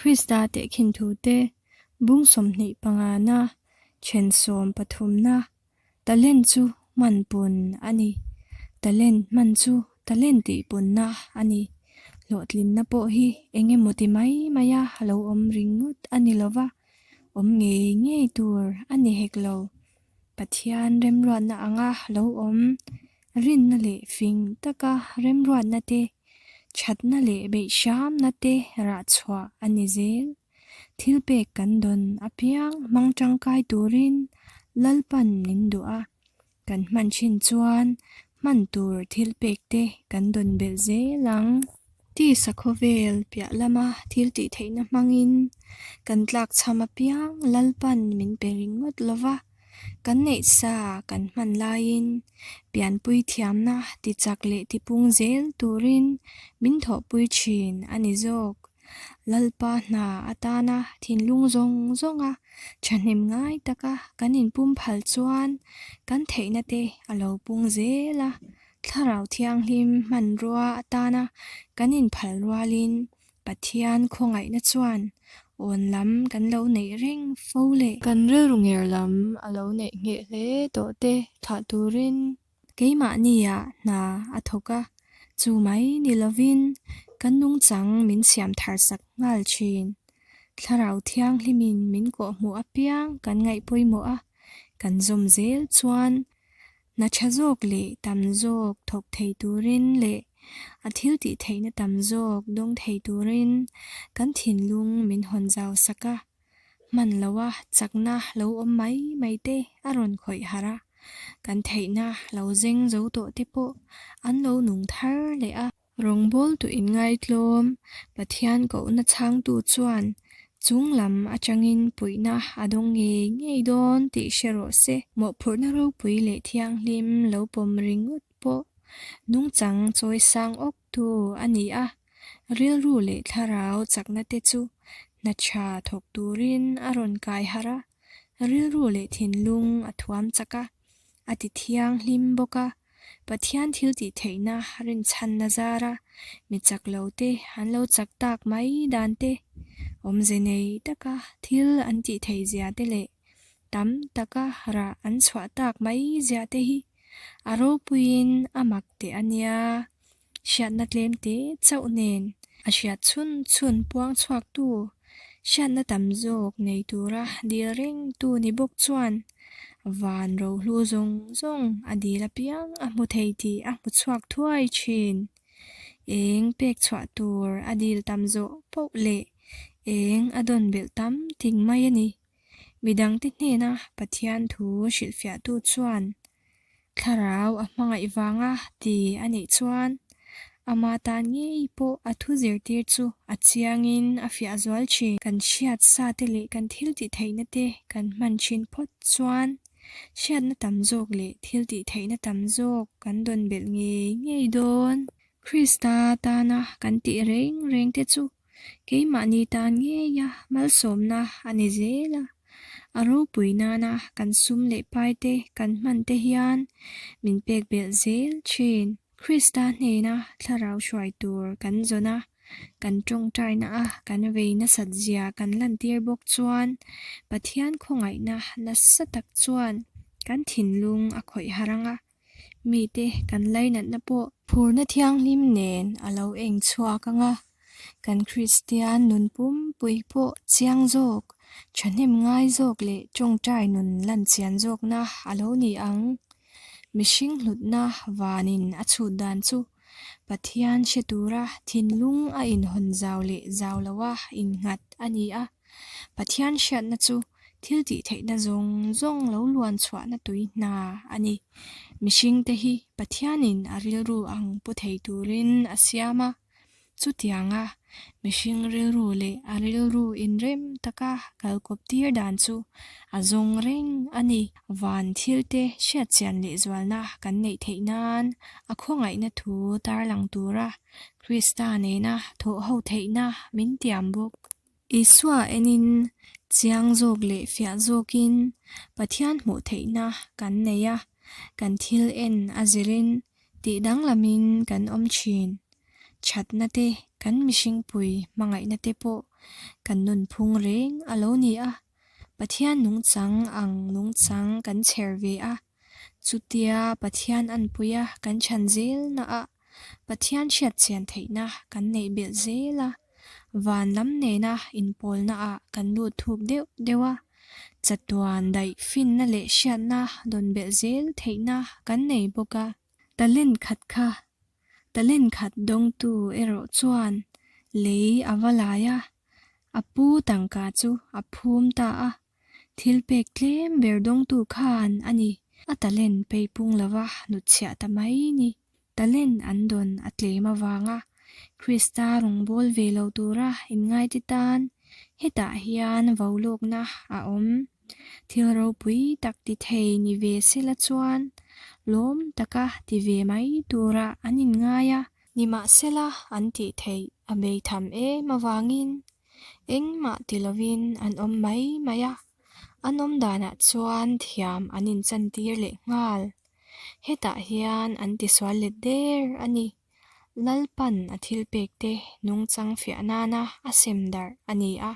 Krista tehkhin thute bung 25na, then 13na, Talent chu hman pun a ni. Talent hman chu talent tih punna a ni. Hlawhtlinna pawh hi eng emaw ti mai maia lo awm ringawt a ni lo va, awm ngei ngei tur a ni hek lo. Pathian remruatna anga lo awm, rinna leh fing taka remruatna te, thatna leh beihhramna te rah chhuah a ni zel. Thil pek kan dawn apiang hmang tangkai turin Lalpan min duh a, kan hman thin chuan hman tur thil pek te kan dawn belh zel ang. Tisa khawvel piah lama thil tih theihna hmangin kan tlak chham apiang Lalpan min pe ringawt lo va, kan neih sa kan hman laiin pianpui thiamna tichak leh tipung zel turin min thawhpui thin a ni zawk. Lalpa hna atana thinlung zawng zawnga thahnem ngai taka kan inpum phal chuan kan theihna te a lo pung zel a, Thlarau Thianghlim hmanrua atana kan inphal rualin Pathian khawngaihna chuan awn lam kan lo neih reng fo leh. Kan rilru nger lam a lo neih ngheh hle tawh te thlah turin Keimahnia hna a thawk a, chu mai ni lovin kan nungchang min siam thar sak nghal thin. Thlarau Thianghlimin min kawhhmuh apiang kan ngaih pawimawh a, kan zawm zel chuan hna tha zawk leh tam zawk thawk thei turin leh a thil tih theihna tam zawk dawng thei turin kan thinlung min hawn zau sak a. Hman loa chakna lo awm mai mai te a rawn khawih harh a, kan theihna lo zeng zo tawh te pawh an lo nung thar leh a. Rawngbawltu inngaitlawm Pathian kohna chhangtu chuan chung lam atangin puihna a dawng ngei ngei dawn tih hre rawh se. Mawhphurhna ropui leh thianghlim lo pawm ringawt pawh nungchang chawisang awktu a ni a. Rilru leh thlarau chakna te chu hna tha thawk turin a rawn kai harh a, rilru leh thinlung a thuam chak a, a ti thianghlim bawk a. Pathian thil tih theihna rinchhanna zara mi chak lo te an lo chak tak mai dan te, awmze nei taka thil an tih theih zia te leh tam taka rah an chhuah tak mai zia te hi a ropuiin a mak teh a nia. Hriatna tlem te chauh nen a hriat chhun chhun puang chhuaktu, hriatna tam zawk nei tura dil rengtu ni bawk chuan van rohlu zawng zawng a dil apiang a hmu thei tih a hmu chhuak thuai thin. Eng pek chhuah tur a dil tam zawh poh leh eng a dawn belh tam ting mai a ni. Midangte hnena Pathian thu hrilhfiahtu chuan Thlarau a hmangaih vanga ti a nih chuan ama tan ngei pawh a thu zirtir chu a chiangin a fiah zual thin. Kan hriat sa te leh kan thil tih theihna te kan hman thin phawt chuan hriatna tam zawk leh thil tih theihna tam zawk kan dawn belh ngei ngei dawn. Krista tana kan tih reng reng te chu Keimahni tan ngeia malsawmna a ni zel a, a ropui nana kan sum leh paite kan hman te hian min pek belh zel thin. Krista hnena thlarau hruai tur kan zawn a, kan tawngtaina a kan vei nasat zia kan lantir bawk chuan Pathian khawngaihna nasa tak chuan kan thinlung a khawih harh ang a, Mite kan lainatna pawh phurna thianghlim nen a lo eng chhuak ang a, kan Kristian nun pumpui pawh chiang zawk, thahnem ngai zawk leh tawngtai nun lan chian zawkna a lo ni ang. Mihring hlutna vanin a chhut dan chu Pathian hre tura thinlung a inhawn zau leh zau loa innghat a ni a. Pathian hriatna chu thil tih theihna zawng zawng lo luan chhuahna tui hna a ni. Mihringte hi Pathianin a rilru ang pu thei turin a siam a. Chutianga mihring rilru leh a rilru inrem taka kalkawp tir dan chu a zawng reng a ni. Van thilte hriatchian lehzualna kan neih theih nan a khawngaihna thu tarlang tura Krista nena thawh ho theihna min tiam bawk. Isua enin chiang zawk leh fiah zawkin Pathian hmuh theihna kan nei a, kan thil en a zirin tih danglamin kan awm thin. Thatna te, kan mihringpui hmangaihna te pawh. Kan nunphung reng a lo ni a, Pathian nungchang ang nungchang kan chher ve a. Chutia Pathian anpuia kan chhan zelnaah Pathian hriatchian theihna kan neih belh zel a, van lam nena inpawlnaah kan lut thuk deuh deuh a, chatuan daih finna leh hriatna dawn belh zel theihna kan nei bawk a. Talent khat kha talent khat dawngtu erawh chuan lei a va lai a, a pu tangka chu a phum ta a. Thil pek tlem ber dawngtu khan a ni, a talent peipung lova hnutchhiah ta mai ni. Talent an dawn a tlem avanga Krista rawngbâwl ve lo tura inngaite tan hetah hian vaulawkna a awm. Thil ropui tak ti thei ni ve sela chuan lawm taka ti ve mai tura an inngai a. Nimahsela an tih theih a beitham em avangin Engmah ti lovin an awm mai mai a, an awm danah chuan thiam an inchantir leh nghal. Hetah hian an tisual let der a ni. Lalpan a thilpek te nungchang fiah nana a sem darh a ni a,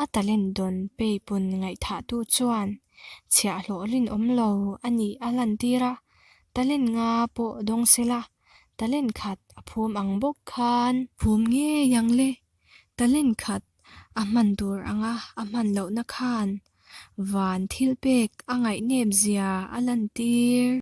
a talent dawn peipun ngaihthahtu chuan chhiahhlawh rinawm lo a nih a lantir a, talent nga pawh dawng sela, talent khat a phum ang bawk khan. Phum ngei ang le. Talent khat a hman tur anga a hman lohna khan van thilpek a ngaihnep zia a lantir.